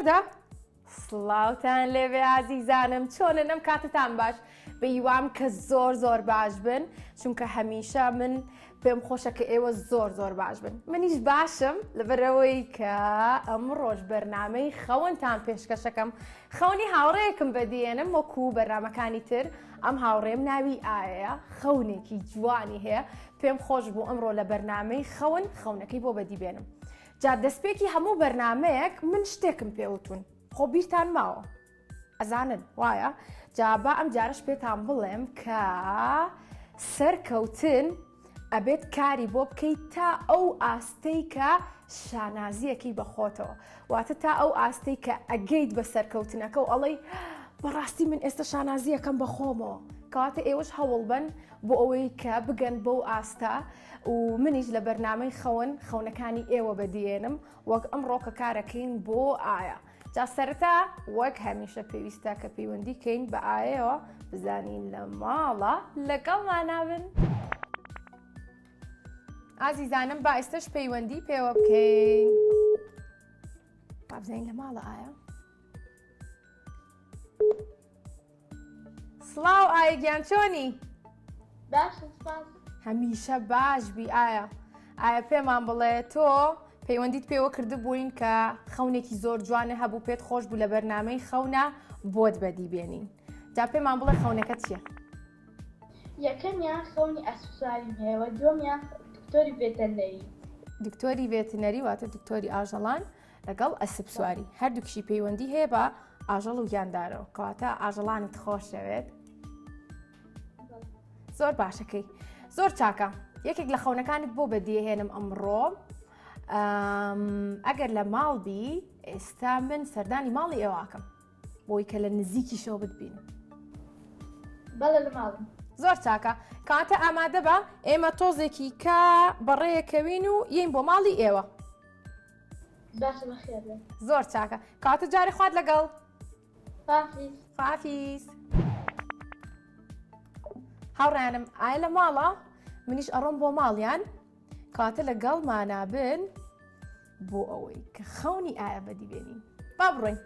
وەردە سڵاوتان لێبێ ئازیزانم چۆنن ئەم کاتتان باش بەیوام کە زۆر زۆر باش بن چونکە هەمیشە من پێم خۆشە کە ئێوە زۆر زۆر باش بن منیش باشم لەبەرەوەی کە ئەم ڕۆژ بەرنمەی خەونتان پێشکەشەکەم خەونی هاوڕێیەکم بەدیێنم وەکو بەرنمەکانی تر ئەم هاوڕێم ناوی ئایا خەونێکی جوانی هەیە پێم خۆش بوو ئەمڕۆ لە بەرنمەی خەون خەونەکەی بۆ بەدی بێنم جا دەستپێکی هەموو بەرنامەیەک من شتێکم پێوتون خۆ بیرتان ماوە ئەزانن وایە جا با ئەم جارش پێتان بڵێم کە سەرکەوتن ئەبێت کاری بۆ بکەیت تا ئەو ئاستەی کە شانازیەکەی بەخۆتەوە واتە تا ئەو ئاستەی کە ئەگەیت بە سەرکەوتنەکە و ئەڵێی بەڕاستی من ئێستا شانازیەکەم بەخۆمەوە کەواتە ئێوەش هەوڵبن بۆ ئەوەی کە بگەن بەو ئاستە و منیش لە بەرنامەی خەون خەونەکانی ئێوە بەدیێنم وەک ئەمڕۆ کە کارەکەین بۆ ئایا جا سەرەتا وەک هەمیشە پێویستە کە پەیوەندی کەین بە ئایەوە بزانین لە ماڵە لەگەڵمانابن. ئازیزانم با ئێستش پەیوەندی پێوە بکەین با بزانین لە ماڵە ئایا سڵاو ئایا گیان چۆنی؟ باشم سپاس. هەمیشە باش بی ئایا ئایا پێمان بڵێ تۆ پەیوەندیت پێوە کردبووین کە خەونێکی زۆر جوانە هەبوو پێت خۆش بوو لە بەرنمەی خەونە بۆت بەدی بێنین جا پێمان بڵێ خەونەکە چییە؟ یەکەمیان خەونی ئەسپسواریم هەیە و دووەمیان دکتۆری ڤێتەرنەری. دکتۆری ڤێتەرنەری واتە دکتۆری ئاژەڵان لەگەڵ ئەسپ سواری هەردووکشی پەیوەندی هەیە بە ئاژەڵ و گیاندارەوە کەواتە ئاژەڵانت خۆش دەوێت زۆر باشەکەی زۆر چاکە یەکێک لە خەونەکانت بۆ بەدیهێنم ئەمڕۆ ئەگەر لە ماڵ بی ئێستا من سەردانی ماڵی ئێواکەم بۆی کە لە نزیکیشەوە بتبینم. بەڵێ لە ماڵم. زۆر چاکە کەواتە ئامادە بە ئێمە تۆزێکی کە بەڕێیەکەوین و یین بۆ ماڵی ئێوە. باشە بەخێر بێن. زۆر چاکە کەواتە جارێ خوات لەگەڵ. خواحافیز. خواحافیز. هاوڕێیانم ئایا لە ماڵە منیش ئەڕۆم بۆ ماڵیان کەواتە لەگەڵمانا بن بۆ ئەوەی کە خەونی ئایا بەدی بێنین با بڕۆین.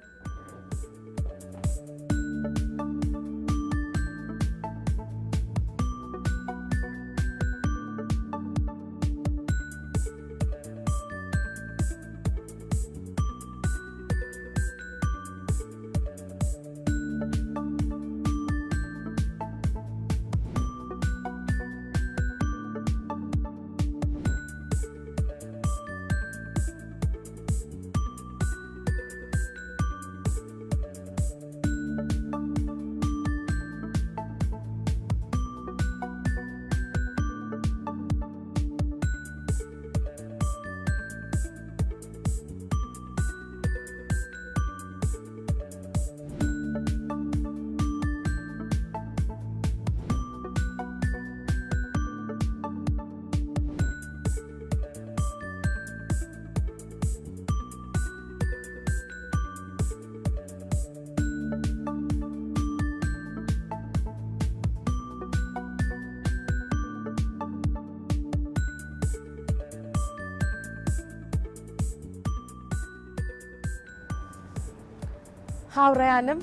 هاوڕێیانم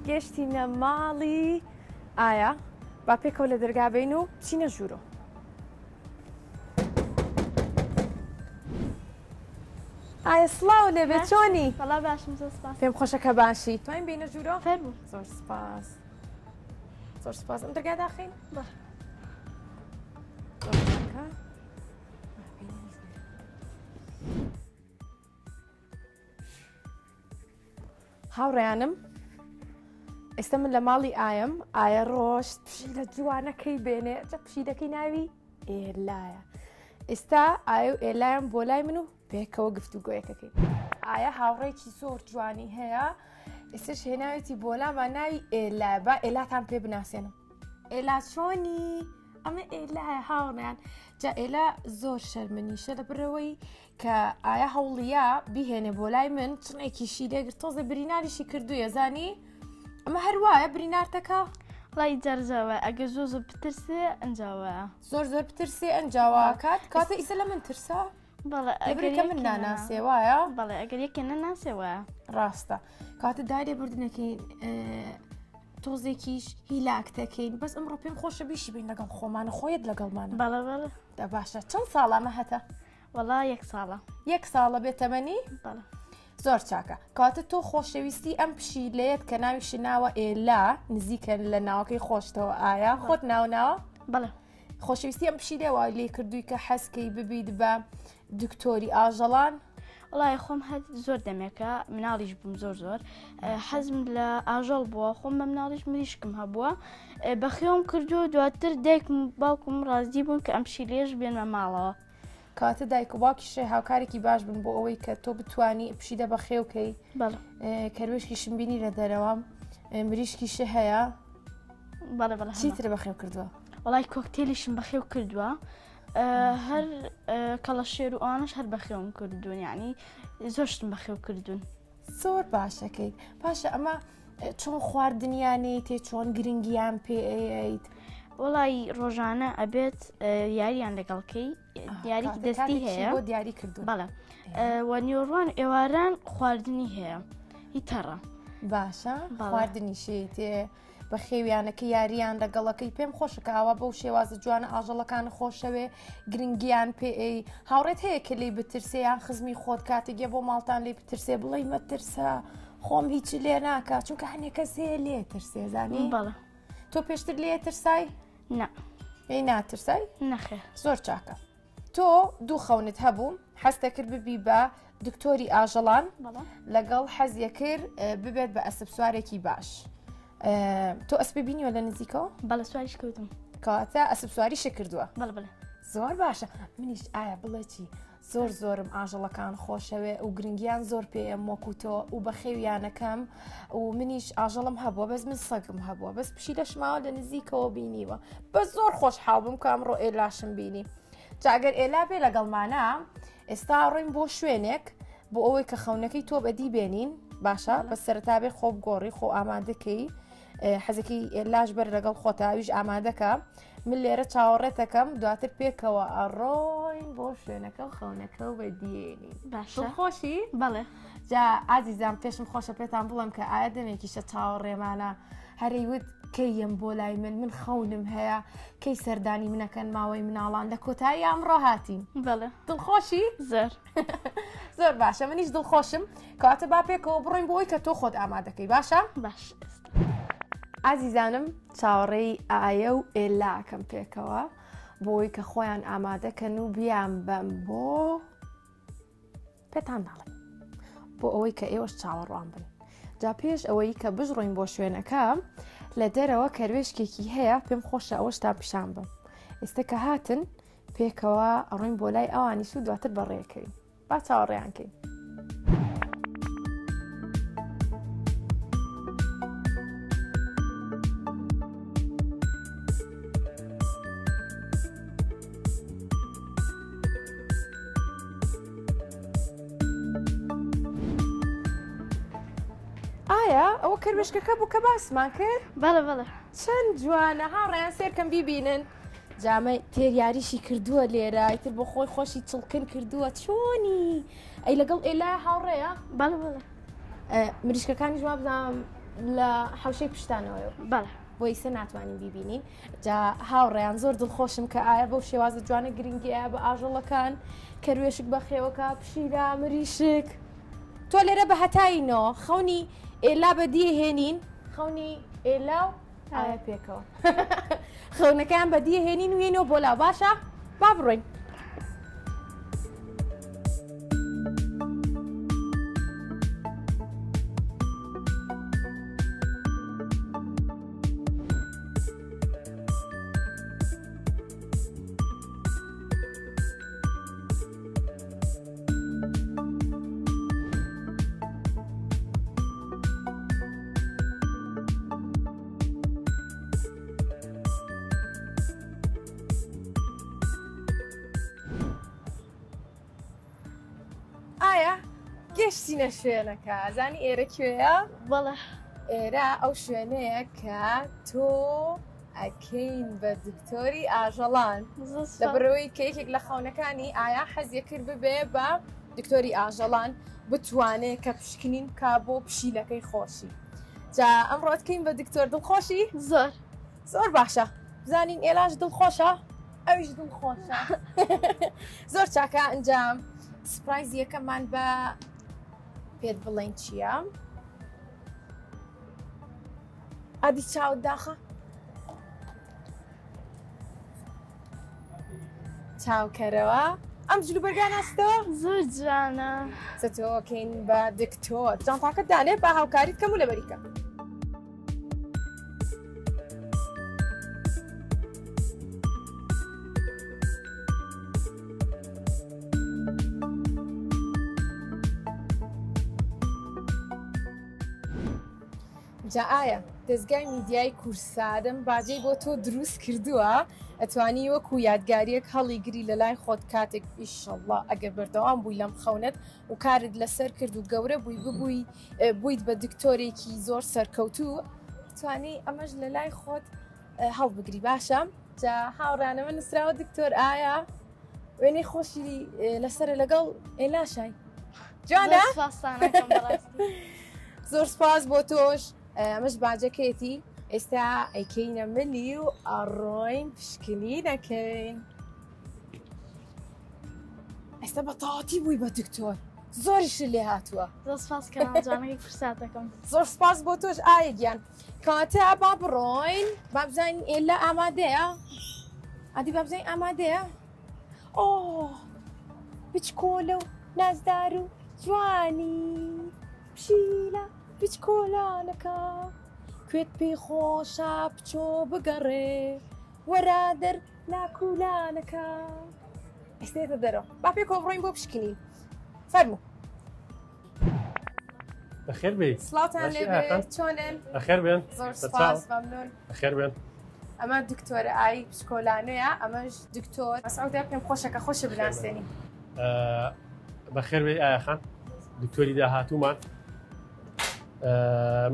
گەشتینە ماڵی ئایا با پێکەوە لە دەرگا بین و بچینە ژوورۆ. ئایا سڵاو لێبێ چۆنی؟ وەڵا باشم زۆر سپاس. پێم خۆشە کە باشی توانین بینە ژوورۆ؟ فەرموو. زۆر سپاس زۆر سپاس ئەم دەرگا داخین؟ بەڵێ. زۆر چاکە. با بینە ژوورۆ. هاوڕێیانم ئێستا من لە ماڵی ئایم ئایا ڕۆشت پشیلە جوانەکەی بێنێ جە پشیلەکەی ناوی ئێلایە ئێستا ئایا و ئێلایم بۆ لای من و پێکەوە گفتوگۆیەکەکەین ئایا هاوڕێکی زۆر جوانی هەیە ئێستش هێناوێتی بۆ لامان ناوی ئێلا با ئێلاتان پێ بناسێنم ئێلا چۆنی ئەمە ئێلایە هاوڕێیان جا ئێلا زۆر شەرمنیشە لە برەوەی کە ئایا هەوڵیا بیهێنێ بۆ لای من چنێکیشی لێگرت تۆزێ بریناریشی کردوویە زانی ئەمە هەر وایە برینارتەکە وڵی جارجاوە ئەگە زۆر زۆر بترسێ ئەنجاوە زۆر زۆر بترسێ ئەنجاوە کات کاتە ئیسە لە من ترسا بەڵێ ئەگەر کە من ناناسێ وایە بەڵێ ئەگەر یەکێ نەناسێ وایە. ڕاستە کاتە دای لێبوردنەکەین تۆزێکیش هیلاک دەکەین بەس ئەمڕۆ پێم خۆشە بیشی بین لەگەڵ خۆمان خۆیت لەگەڵمان بەڵێ بەڵێ دە باشە چەند ساڵە ئەمە هەتە وەڵا یەک ساڵە یەک ساڵە بێ تەمەنی بەڵێ زۆر چاکە کاتە تۆ خۆشەویستی ئەم پشیلەیەت کە ناویشی ناوە ئێلا نزیکە لە ناوەکەی خۆشتەوە ئایا خۆت ناو ناوە بەڵێ خۆشەویستی ئەم پشیلە وای لێ کردووی کە حەزکەی ببیت بە دکتۆری ئاژەڵان؟ وەڵی خۆم هەر زۆر دەمێکە مناڵیش بووم زۆر زۆر حەزم لە ئاژەڵ بووە خۆم بە مناڵیش مریشکم هەبووە بەخێوم کردو دواتر دایکم باوکم ڕازی بوون کە ئەم پشیلەیەش بێنمە ماڵەوە. کەواتە دایک و باوکیشێ هاوکارێکی باش بن بۆ ئەوەی کە تۆ بتانی پشیلە بەخێوکەی بەڵێ کەروێشکیشم بینی لە دەرەوە مریشکیشی هەیە بەڵێ بەڵێ چیتر بەخێو کردووە؟ وەڵای کۆکتێلیشم بەخێو کردووە هەر کەڵەشێر و ئەوانەش هەر بەخێوم کردوون یعنی زۆر شتم بەخێو کردوون. زۆر باشەکەیت باشە ئەمە چۆن خواردنیانەی تێ چۆن گرنگیان پێ ئەیت؟ وەڵی ڕۆژانە ئەبێت یاریان لەگەڵکەی دیاریکی دەستی هەیە بۆ دیاری کردو بەڵێ وە نیۆڕوان ئێواران خواردنی هەیە هی تەڕە باشە خواردنیشی تێ بەخێویانەکە یاریان لەگەڵەکەی پێم خۆشە کە ئاوا بەو شێوازە جوانە ئاژەڵەکان خۆشەوێ گرنگیان پێ ئەی هاوڕێت هەیە کە لێی بترسێ یان خزمی خۆت کاتێک بۆ ماڵتان لێی بترسێ بڵێ مەترسە خۆم هیچی لێ ناکە چونکە هەنێک کەس هەیە لێ ترسێ زانی بەڵێ تۆ پێشتر لێ ترسای نا ئەی ناترسای نەخێر زۆر چاکە تۆ دوو خەونت هەبوو حەزتەکرد ببی بە دکتۆری ئاژەڵان لەگەڵ حەزیەکرد ببێت بە ئەسپ سوارێکی باش تۆ ئەسپی بینیوە لە نزیکەوە بەڵێ سواریش کردم کەواتە ئەسپ سواریشە کردووە بەڵێ بەڵێ زۆر باشە منیش ئایا بڵێ چی زۆر زۆرم ئاژەڵەکان خۆشەوێ و گرنگیان زۆر پێم وەکو تۆ و بەخێویانەکەم و منیش ئاژەڵم هەبووە بەس من سەگم هەبووە بەس پشی لەشماوە لە نزیکەوە بینیوە بە زۆر خۆشحاڵ بووم کە ئەمڕۆ ئێلاشم بینی جا ئەگەر ئێلا بێ لەگەڵمانە ئێستا ڕۆین بۆ شوێنێک بۆ ئەوەی کە خەونەکەی تۆ بەدی بێنین باشە بە سەرەتا بێ خۆ بگۆڕی خۆ ئامادەکەی حەزەکەی ئێلاش بەر لەگەڵ خۆتاویش ئامادەکە من لێرە چاوەڕێتەکەم دواتر پێکەوە ئەڕۆین بۆ شوێنەکە و خەونەکە و بەدیێنین باشە خۆشی بەڵێ جا ئازیزان پێشم خۆشە پێتان بڵێم کە ئایا دەمێکیشە چاوەڕێمانە هەرەی وت کەی یەم بۆ لای من من خەونم هەیە کەی سەردانی منەکەن ماوەی مناڵان لە کۆتایی ئەمڕۆ هاتین بەڵێ دڵخۆشی زۆر زۆر باشە منیش دڵخۆشم کەواتە با پێکەوە بڕۆین بۆی کە تۆ خۆت ئامادەکەی باشە باش ئازیزانم چاوەڕێی ئایە و ئێلاکەم پێکەوە بۆی کە خۆیان ئامادەکەن و بیان بەم بۆ پێتان ناڵێم بۆ ئەوەی کە ئێوەش چاوەڕوان بن جا پێش ئەوەی کە بژڕۆین بۆ شوێنەکە لە دەرەوە کەروێشکێکی هەیە پێم خۆشە ئەوەشتان پیشان بم ئێستا کە هاتن پێکەوە ئەڕۆین بۆ لای ئەوانیش و دواتر بەڕێکەوین با چاوەڕێیان کەین. ئایا ئەوە کەروێشکەکە بوو کە باسمان کرد؟ بەڵێ بەڵێ. چەند جوانە هاوڕێیان سێرکەم بیبینن جامە تێر یاریشی کردووە لێرە ئیتر بۆ خۆی خۆشی چڵکن کردووە چۆنی ئەی لەگەڵ ئێلا هاوڕێیە؟ بەڵێ بەڵێ. مریشکەکانیش وابزانم لە حەوشەی پشتانەوەیە. بەڵێ. بۆ ئیسە ناتوانین بیبینین جا هاوڕێیان زۆر دڵخۆشم کە ئایا بەو شێوازە جوانە گرنگی ئایا بە ئاژەڵەکان کەروێشک بەخێوەکە پشیرە مریشک تۆ لێرە بە هەتایینەوە خەونی ئێلا بەدی هێنین خەونی ئێلا و ئایا پێکەوە خەونەکەیان بەدی هێنین و یێنەوە بۆ لا باشە با بڕۆین. ئایا گەشتینە شوێنەکە زانی ئێرە کوێیە؟ بەڵێ ئێرە ئەو شوێنەیە کە تۆ ئەکەین بە دکتۆری ئاژەڵان لە بڕەوەی کە یەکێک لە خەونەکانی ئایا حەزیە کرد ببێ بە دکتۆری ئاژەڵان بتوانێ کە پشکنین بکا بۆ پشیلەکەی خۆشی. جا ئەمڕۆ ئەتکەین بە دکتۆر دڵخۆشی؟ زۆر. زۆر باشە بزانین ئێلاش دڵخۆشە ئەویش دڵخۆشە زۆر چاکە ئەنجام surprise یەکەمان بە پێت بڵێن چییە؟ ئادی چاوت داخە چاوکەرەوە ئەم جلوبەرگا ناستەوە زۆر جوانە سەتۆکەین بە دکتۆر جانتاکە دانێ با هاوکاریت کەم و لەبەریکە. جا ئایا دەزگای میدیای کورسادم باجەی بۆ تۆ دروست کردووە ئەتوانی وەکو یادگاریەک هەڵیگری لە لای خۆت کاتێک ئیشەڵڵا ئەگەر بەردەوام بووی لەم خەونەت و کارت لەسەر کرد و گەورە بووی ببووی بوویت بە دکتۆرێکی زۆر سەرکەوتوو توانی ئەمەش لە لای خۆت هەڵبگری باشە جا هاوڕانەمە نووسراوە دکتۆر ئایا وێنەی خۆشی لەسرە لەگەڵ ئێلاشای جوانە زۆر سپاس بۆ تۆش ئەمەش باجەکەیەتی ئێستا ئەیکەینە ملی و ئەڕۆین پشکنی دەکەین ئێستا بە تەواتی بووی بە دکتۆر زۆریش لێ هاتووە زۆر سپاس فرساتەکەم زۆر سپاس بۆ تۆش ئایا گیان کەواتە با بڕۆین با بزانین ئێلا ئامادەیە ئادی با بزانین ئامادەیە ئۆ بچکۆلە و نازدار و جوانی پشیلە بچکۆلانەکە کوێت پێی خۆشە بچۆ بگەڕێ وەرە دەر لاکولانەکە ئێستێتە دەرەوە با پێکەوە بڕۆین بۆ پشکنین فەرموو بەخێر بێی. سڵاوتان لێ بێ چۆنن؟ بەخێر بێن. زۆر سپاس مەمنون. بەخێر بێن. ئەمە دکتۆر ئای پشکۆلانەیە ئەمەش دکتۆر مەسعودە پێم خۆشە کە خۆشە بناسێنی. بەخێر بێی ئایا خان دکتۆری داهاتوومان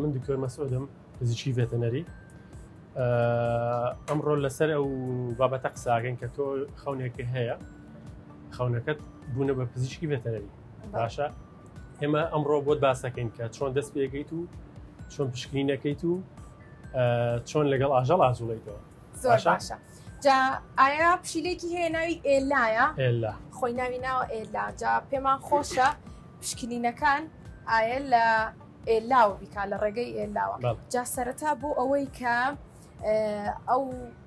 من دکتۆر مەسعودم پزیشکی ڤێتەنەری ئەمڕۆ لەسەر ئەو بابەتە قساگەن کە تۆ خەونێکی هەیە خەونەکەت بوونە بە پزیشکی ڤێتەنەری باشە ئێمە ئەمڕۆ بۆت باسەکەین کە چۆن دەست پێگەیت و چۆن پشکنینەکەیت و چۆن لەگەڵ ئاژەڵ ئاجوڵیتەوە زۆر باشە جا ئایا پشیلێکی هەیە ناوی ئێلایە ئێلا خۆی ناوی ناوە ئێلا جا پێمان خۆشە پشکنینەکان ئایا لە ئێلاوە بیکا لە ڕێگەی ئێلاوە جا سەرەتا بۆ ئەوەی کە ئەو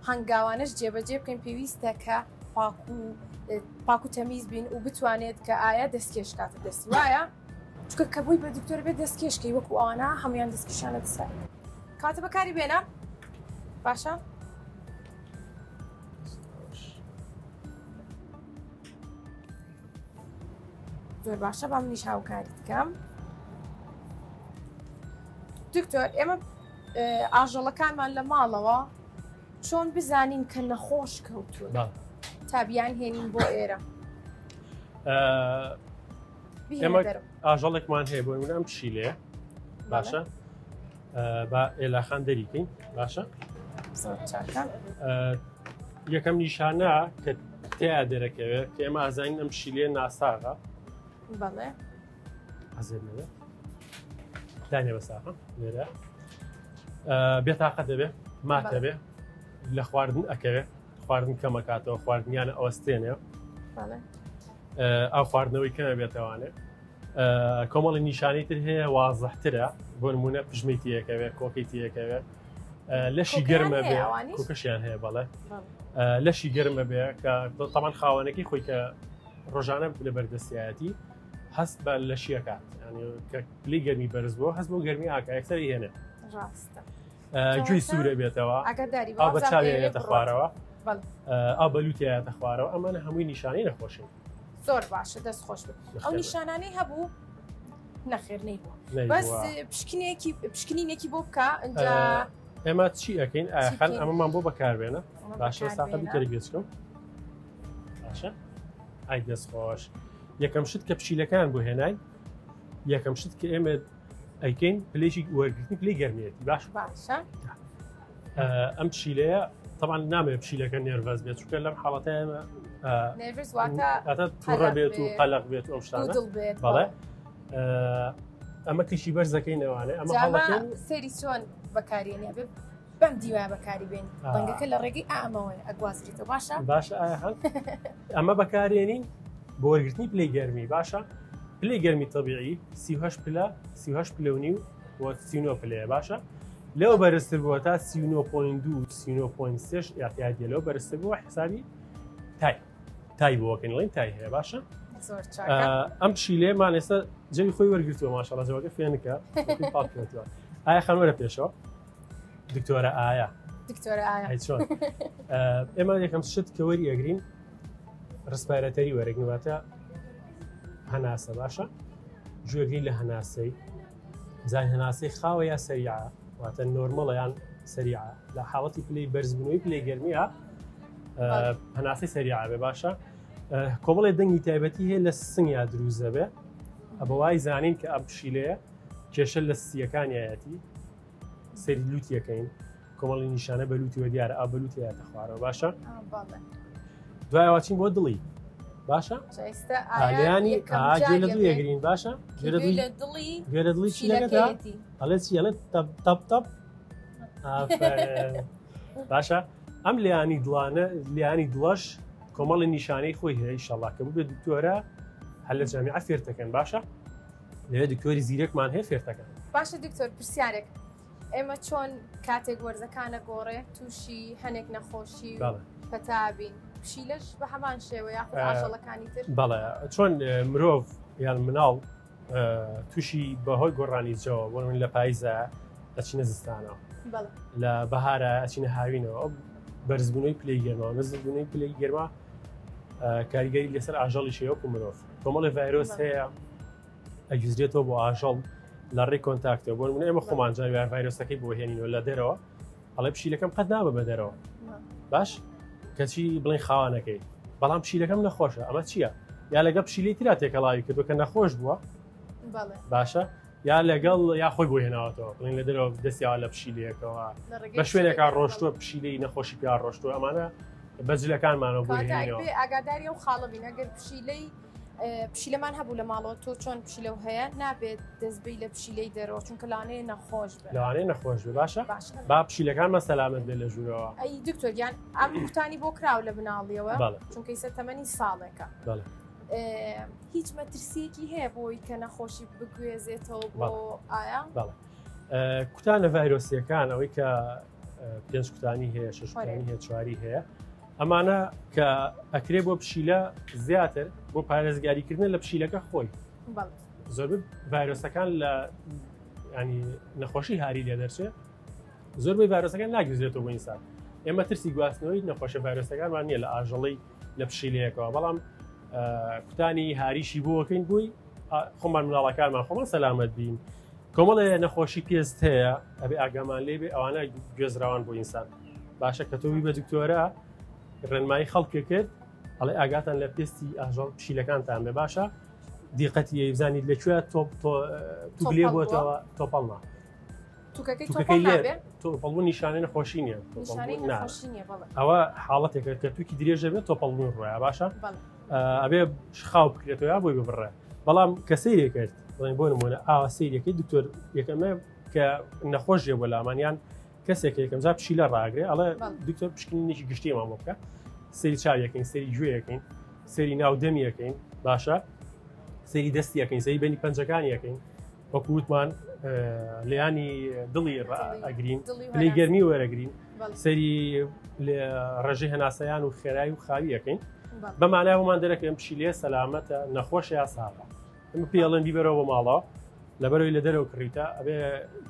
هەنگاوانەش جێبەجێ بکەین پێویستە کە پاک و پاک و تەمیز بین و بتوانێت کە ئایا دەستکێش کاتە دەستی وایە چکە کە بووی بە دکتۆر بێت دەستکێشکەی وەکو ئەوانە هەمویان دەستکیشانە دەسە کاتە بەکاری بێنە باشە زۆر باشە با منیش هاوکاریت بکەم دکتۆر ئێمە ئاژەڵەکانمان لە ماڵەوە چۆن بزانین کە نەخۆش کەوتون تا بیان هێنین بۆ ئێرە ئێمە ئاژەڵێکمان هەیە بۆ ئەم پشیلەیە باشە با ئێلاخان دەریکەین باشە یەکەم نیشانە کە تیا دەرەکەوێت کە ئێمە ئازانین ئەم پشیلەیە ناساغە بەڵێ ئازێت نەبێت دانێ بەساغە لێرە بێتاقە دەبێ ماتە بێ لە خواردن ئەکەوێ خواردن کەمەکاتەوە خواردنیانە ئەوەستێنێ ئەو خواردنەوەی کەمە بێتەوانێ کۆمەڵی نیشانەی تر هەیە وازحترە بۆ نمونە پژمەی تیەکەوێ کۆکەی تیەکەوێ لەشی گەرمە بێ کۆکەشیان هەیە بەڵێ لەشی گەرمە بێ کە تەمان خاوەنەکەی خۆی کە ڕۆژانە لە بەردەستایەتی هەست بە لەشیەکات کە پلی گەرمی بەرز بۆ هەست بۆ گەرمی ئاکا یەکسەری هێنێ ڕاستە گوێی سوورە بێتەوە ئاو بە چاوێتە خوارەوە ئاو بە لوتیایەتە خوارەوە ئەمانە هەمووی نیشانەی نەخۆشن زۆر باشە دەست خۆش بێت ئەو نیشانانەی هەبوو نەخێر نەیبوو بەس پشکنێکی پشکنینێکی بۆ بکە ئەجا ئێمە چی ئەەکەین ئاخان ئەمەمان بۆ بەکاربێنە باشە ساقە بیکەری بێچکەم باشە ئای دەست خۆش یەکەم شت کە پشیلەکان بۆ هێنای یەکەم شت کە ئێمە ئەیکەین پلێکی وەرگرتنی پلەی گەرمیەتی باش باشە ئەم پشیلەیە طبعا نامەوێت پشیلەکە nervous بێت چونکە لەم حاڵەتە ئێمە nervous واتە تووڕە بێت و قەلق بێت ئەو شتانە بێت بەڵێ ئەمە کلیکی بەرزەکەینەوانێ ئەمە هەڵەکەین سەیری چۆن بەکارێنێ بێ بەم دیوایە بەکاری بێن دەنگەکە لە ڕێگەی ئامەوە ئەگوازرێتەوە باشە باشە ئەمە بەکارێنین بۆ وەرگرتنی پلەی گەرمی باشە پلەی گەرمی تەبیعی 38 پلە 38 پلە و نیو و 39 پلەیە باشە لەو بەرزتر بووە تا 39.2 39.3 اعتیادیە لەو بەرزتر بووە حسابی تای تای بۆکەین ڵین تای هەیە باشە ئەم پشیلەیەمان ئێستا جەوی خۆی وەرگتووە ماشەڵە جەوەکە فێنکە پاکەوە ئایا خانوەرە پێشەوە دکتۆرە ئایا دکتۆرە ئایا چۆن ئێمە یەکەم شت کە وەری ئەگرین respiratory وەرەگرین واتە هەناسە باشە گوێگری لە هەناسەی زان هەناسەی خاوە یا سەریعە واتە normal ە یان سەریعە لە حاڵەتی پلەی بەرزبوونەوەی پلەی گەرمیە هەناسەی سەریعە بێ باشە کۆمەڵی دەنگی تایبەتی هەیە لە سنگیا دروست دەبێ ئەبەوای زانین کە ئەم پشیلەیە کێشە لە سیەکانیایەتی سەری لوتیەکەین کۆمەڵی نیشانە بە لوتیوە دیارە ئا بە لوتیاتە خوارەوە باشە دوایەوە چین بۆ دڵی باشە لیانی گوێ لە دڵی ئەگرین باشە گوێ لە دڵی چی لەگەتا ئەڵێ چی ئەڵێ تەپ تەپ تەپ باشە ئەم لیانی دڵانە لیانی دڵەش کۆمەڵی نیشانەی خۆی هەیە ئیشەڵا کە ببێت دکتۆرە هەر لە جامیعە فێرتەکەن باشە لەوێ دکتۆری زیرەکمان هەیە فێرتەکەن باشە دکتۆر پرسیارێک ئێمە چۆن کاتێک وەرزەکانە گۆڕێ تووشی هەنێک نەخۆشی پەتابین پشیلەش بە هەمان شێوە یاخود ئاژەڵەکانی تر بەڵێ چۆن مرۆڤ یان مناڵ تووشی بەهۆی گۆڕانی جەوە بۆ من لە پاییزە ئەچینە زستانەوە لە بەهارە ئەچینە هاوینەوە بەرزبوونەوەی پلەی گەرما نزمبوونەوەی پلەی گەرما کاریگەری لەسەر ئاژەڵی شێوەکو مرۆڤ کۆمەڵی ڤایرۆس هەیە ئەگوزرێتەوە بۆ ئاژەڵ لە ڕێی contact ەوە بۆ نمونە ئێمە خۆمان جاویار ڤایرۆسەکەی بۆ هێنینەوە لە دەرەوە ئەڵێ پشیلەکەم قەت نابە بە دەرەوە باش کەچی بڵێن خاوانەکەی بەڵام پشیلەکەم نەخۆشە ئەمە چییە یا لەگە پشیلەی ترا تێکەڵاوی کردو کە نەخۆش بووە باشە یا لەگەڵ یا خۆی بۆ هێناوەتەوە بڵین لە دەرەوە دەستیاوە لە پشیلەیەکەوە بە شوێنێکا ڕۆشتووە پشیلەی نەخۆشی پیا ڕۆشتووە ئەمانە بەجلەکانمانەوە بۆ ئاگاداری و خاڵە بین ئەگەر پشیلەی پشیلەمان هەبوو لە ماڵەوە تۆ چۆن پشیلە و هەیە نابێت دەستبی لە پشیلەی دەرەوە چونکە لانەیە نەخۆش بێ لەوانەیە نەخۆش بێ باشە با پشیلەکانمان سەلامەت بێ لە ژوورەوە ئەی دکتۆر گیان ئەم کوتانی بۆ کراو لە مناڵیەوە چونکە ئیسە تەمەنی ساڵێکە هیچ مەترسیەکی هەیە بۆی کە نەخۆشی بگوێزێتەوە بۆ ئایا کوتانە ڤایرۆسیەکان ئەوەی کە پێنج کوتانی هەیە شش کوتانی هەیە چواری هەیە ئەمانە کە ئەکرێ بۆ پشیلە زیاتر بۆ پارێزگاریکردن لە پشیلەکە خۆی زۆر ڤایرۆسەکان لە ینی نەخۆشی هاری لێ دەرچێت زۆربەی ڤایرۆسەکان ناگوزرێتەوە بۆ ئینسان ئێمە ترسی گواستنەوەی نەخۆشە ڤایرۆسەکانمان نییە لە ئاژەڵی لە پشیلەیەکەوە بەڵام کوتانی هاریشی بۆکەین بووی خۆمان مناڵەکانمان خۆمان سەلامەت بین کۆمەڵێ نەخۆشی پێست هەیە ئەبێ ئاگامان لێ بێ ئەوانە گوێزراوان بۆ ئینسان باشە کە تۆوی بە دکتۆرە ڕێنمایی خەڵکێ کرد ئەڵێ ئاگاتان لە پێستی ئاژەڵ پشیلەکانتان بێ باشە دیقەتی بزانیت لەکوێ تۆپ توگلێ بۆتەوە تۆپەڵنا توکەکەی لێ تۆپەڵبوون نیشانەی نەخۆشی نییە ئەوە حاڵەتێکە کە توکی درێژە بێت تۆپەڵبوون ڕۆە باشە ئەبێ خاو بکرێتەوە یا بۆی ببڕێ بەڵام کە سەیرێ کرد بڵێن بۆ نمونە ئاوا سەیرەکەی دکتۆر یەکەمە کە نەخۆشیە بۆ لامانیان کەسێک یەکەم جار پشیلە ڕاگرێ ئەڵێ دکتۆر پشکنینێکی گشتیمان بۆ بکە سەری چاویەکەین سەری گوێیەکەین سەری ناو دەمیەکەین باشە سەری دەستیەکەین سەری بەنی پەنجەکانی یەکەین وەکو وتمان لیانی دڵی ئەگرین پلەی گەرمی وەرەگرین سەری ڕێژەی هەناسەیان و خێرایی و خاویەکەین بەمانای بۆمان دەرەکەم پشیلێ سەلامەتە نەخۆش یا ساغە ئەمە پێڵێن بیبەرەوە بۆ ماڵەوە لەبەرەوەی لە دەرەوە کڕیتە ئەبێ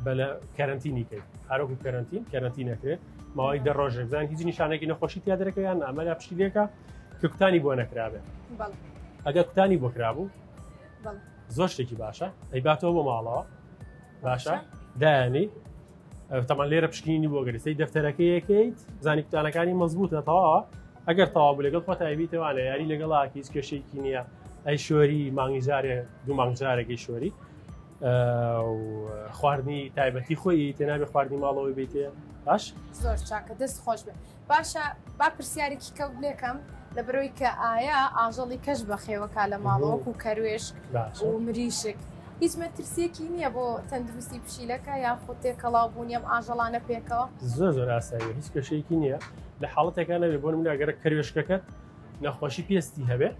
بە لە کەرەنتینی کەیت هەرۆکو کەرەنتین کەرەنتین نەکرێت ماوەی دە ڕۆژێک بزانین هیچ نیشانێکی نەخۆشی تیا دەرەکەوێت یان ئەمە لە پشیلێکە کە کوتانی بۆ نەکرابێت ئەگەر کوتانی بۆ کرابوو زۆر شتێکی باشە ئەیباتەوە بۆ ماڵەوە باشە دایانی تەمان لێرە پشکنینی بۆ گەری دەفتەرەکە یەکەیت زانی کوتانەکانی مەزبوطە تەواوە ئەگەر تەواو بوو لەگەڵ خۆت ئەیبیتەوانە یاری لەگەڵا هیچ کێشەیەکی نییە ئەی شۆری مانگی جارێ دوو مانگ جارێکی شۆری خواردنی تایبەتی خۆی تێنابێ خواردنی ماڵەوەی بیتێ باش زۆر چاکە دەست خۆش بێ باشە با پرسیارێکی کەوت لێکەم لە بەرەوەی کە ئایا ئاژەڵی کەش بەخێوەکە لە ماڵەوەک و کەروێشک و مریشک هیچ مەترسیەکی نییە بۆ تەندروستی پشیلەکە یان خۆ تێکەڵاو بوونی ئەم ئاژەڵانە پێکەوە؟ زۆر زۆر ئاساییە هیچ کێشەیەکی نییە لە حاڵەتێکا نەبێ بۆ نمونە ئەگەر کەروێشکەکەت نەخۆشی پێستی هەبێ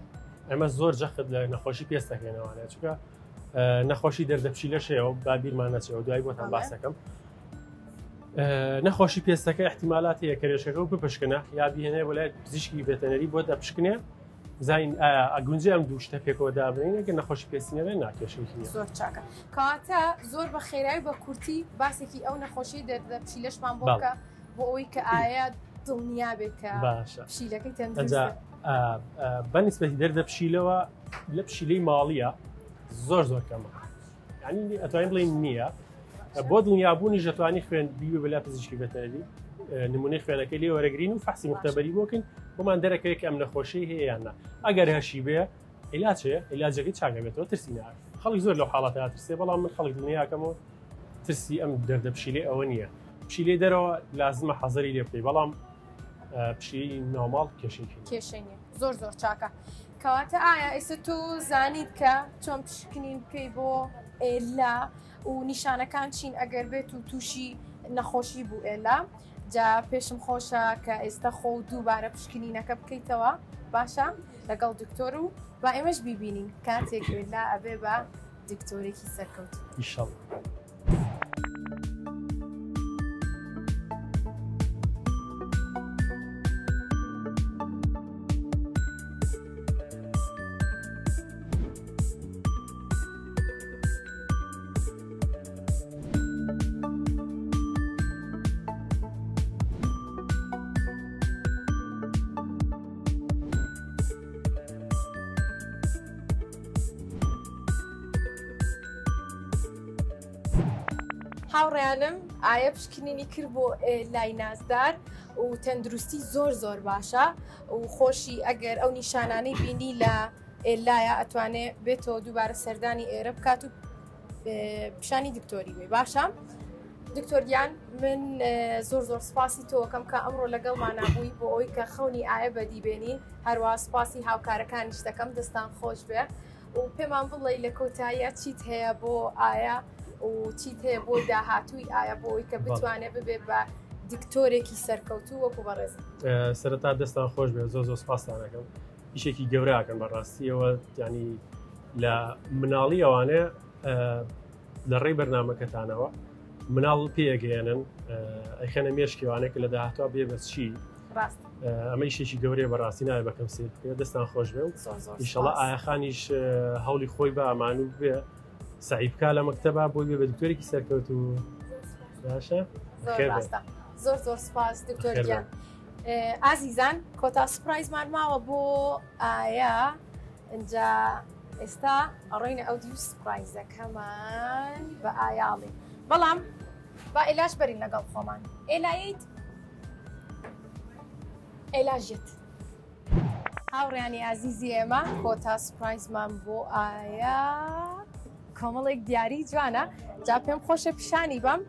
ئەمە زۆر جەخت لە نەخۆشی پێست دەکەینەوانە چونکە نەخۆشی دەردە پشیلەش هەیە و با بیرمان نەچێەوە دوای بۆتان باسەکەم نەخۆشی پێستەکە احتیمالات هەیە کەرێشەکە و بپشکنە یا بهێنێ بۆ لای پزیشکی ڤێتەنەری بۆ دەپشکنێ زین ئایا ئەگونجێ ئەم دوو شتە پێکەوە دابنین ئەگەر نەخۆشی پێستی نەبێت ناکێشێکی نییە زۆر چاکە کەواتە زۆر بە خێرایی بە کورتی باسێکی ئەو نەخۆشی دەردە پشیلەشمان بۆ بکە بۆ ئەوەی کە ئایا دڵنیا بێت کە باشە پشیلەکەی تەندروستە بە نیسبەتی دەردە پشیلەوە لە پشیلەی ماڵیە زۆر زۆر کەمە یعنی ئەتوانین بڵێین نییە بۆ دڵنیابوونی ژەتوانی خوێن بیوە بەلا پزیشکی ڤێتەنەری نمونەی خوێنەکەی لێ وەرەگرین و فەحسی مختبەری بۆکەین بۆمان دەرەکەوێت کە ئەم نەخۆشی هەیە یان نا ئەگەر هەشی بێ عیلاج هەیە عیلاجەکەی چاکە بێتەوە ترسی ناوێت خەڵک زۆر لەو حاڵەتە ترسێ بەڵام من خەڵک دڵنیاکەمەوە ترسی ئەم دەردە پشیلەی ئەوە نییە پشیلەی دەرەوە لازمە حەزەری لێ بکەی بەڵام پشیلەی ناوماڵ کێشێکی کێشەی نییە زۆر زۆر چاکە کەواتە ئایا ئێستا تۆ زانیت کە چۆن پشکنین بکەی بۆ ئێلا و نیشانەکان چین ئەگەر بێت و تووشی نەخۆشی بوو ئێلا جا پێشم خۆشە کە ئێستا خۆ و دووبارە پشکنینەکە بکەیتەوە باشە لەگەڵ دکتۆر و با ئێمەش بیبینین کاتێک ئێلا ئەبێ بە دکتۆرێکی سەرکەوتوو. ئیشەڵا. هاوڕێیانم ئایا پشکنینی کرد بۆ لای نازدار و تەندروستی زۆر زۆر باشە و خۆشی ئەگەر ئەو نیشانانەی بینی لە ئێلایە ئەتوانێ بێتەوە دووبارە سەردانی ئێرە بکات و پیشانی دکتۆری بێ باشە دکتۆر گیان من زۆر زۆر سپاسی تۆکەم کە ئەمڕۆ لەگەڵمانە بووی بۆ ئەوی کە خەونی ئایا بەدی بێنین هەروە سپاسی هاوکارەکانیش دەکەم دەستان خۆش بێ و پێمان بڵێ لە کۆتاییە چیت هەیە بۆ ئایا و چیت هەیە بۆ داهاتووی ئایا بۆ ئەوی کە بتوانێت ببێ بە دکتۆرێکی سەرکەوتوو وەکو بەڕێز سەرەتا دەستان خۆش بێ زۆر زۆر سپاستانەکەم ئیشێکی گەوراکەن بەڕاستیەوە ینی لە مناڵی ئەوانە لە ڕێی بەرنمەکەتانەوە مناڵ پێگەیەنن ئەیخەنە مێشکیوانێک لە داهاتوە بێ بەس چی ئەمە ئیشێکی گەورەیە بەڕاستی ناوێ بەکەم سیر بکرێت دەستان خۆش بێ و ئیشەڵا ئاخانیش هەوڵی خۆی بە ئەمان و بێ سعی بکا لە مەکتەبا بۆی بێ بە دکتۆرێکی سەرکەوت و باشە زۆر زۆر سپاس دکتۆر گیان ئازیزان کۆتا سپرایزمان ماوە بۆ ئایا ئینجا ئێستا ئەڕۆینە ئەو دیو سپرایزەکەمان بە ئایاڵی بەڵام با ئێلاش بەرین لەگەڵ خۆمان ئێلایت ئێلاژێت هاوڕیانی ئازیزی ئێمە کۆتا سپرایزمان بۆ ئایا کۆمەڵێک دیاری جوانە جا پێم خۆشە پیشانی بەم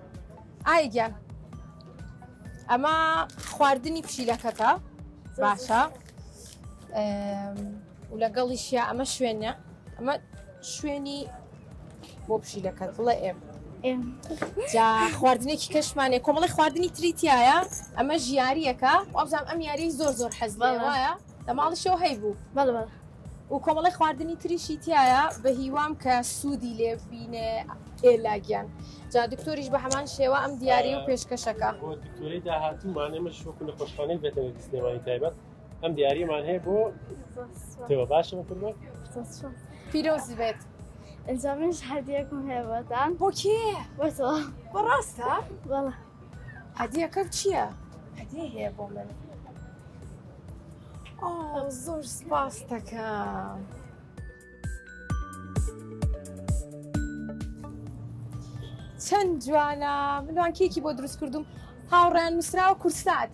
ئای گیان ئەمە خواردنی پشیلەکەتە باشە و لەگەڵیشیا ئەمە شوێنە ئەمە شوێنی بۆ پشیلەکەت بڵێ ئێم جا خواردنێکی کەشمانێ کۆمەڵی خواردنی تری تایە ئەمە ژیاریەکە وابزانام ئەم یاری زۆر زۆر حەز وایە لە ماڵیشەوە هەیبوو بەڵێ بەڵێ. و کۆمەڵی خواردنی تریشی تایە بە هیوام کە سوودی لێ بینێ ئێلا گیان جا دکتۆریش بە هەمان شێوە ئەم دیاری و پێشکەشەکە بۆ دکتۆری داهاتوومان ئێمەش وەکو نەخۆشخانەی ڤێتەنەری سلێمانی تایبەت ئەم دیاریەمان هەیە بۆ تۆ باشە بە قوربان پیرۆز بێت ئینجا منیش هەدیەکم هەیە بۆتان بۆ کێ بۆ تۆ بەڕاستە بەڵێ هەدیەکە چییە هەدیە هەیە بۆ من زۆر سپاس دەکەم. چەند جوانە ملوانکێکی بۆ دروست کردوم هاوڕیان نووسراوە کورسات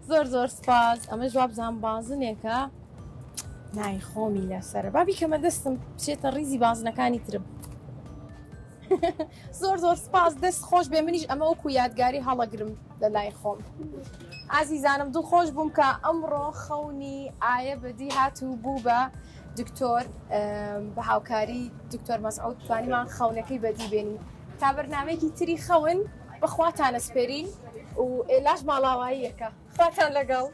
زۆر زۆر سپاس ئەمە جوابزان بازنێکە نای خۆمی لەسەر با بیکەمە دەستم بچێتە ڕیزی بازنەکانی ترم. زۆر زۆر سپاس دەست خۆش بێ منیش ئەمە وەکو یادگاری هەڵەگرم لە لای خۆم. ئازیزانم دڵخۆش بووم کە ئەمڕۆ خەونی ئایە بەدی هات و بوو بە دکتۆر بە هاوکاری دکتۆر مەسعود توانیمان خەونەکەی بەدی بێنین تا بەرنمەیەکی تری خەون بەخواتانە سپێرین و ئێلاش ماڵاواییەکە خواتان لەگەڵ.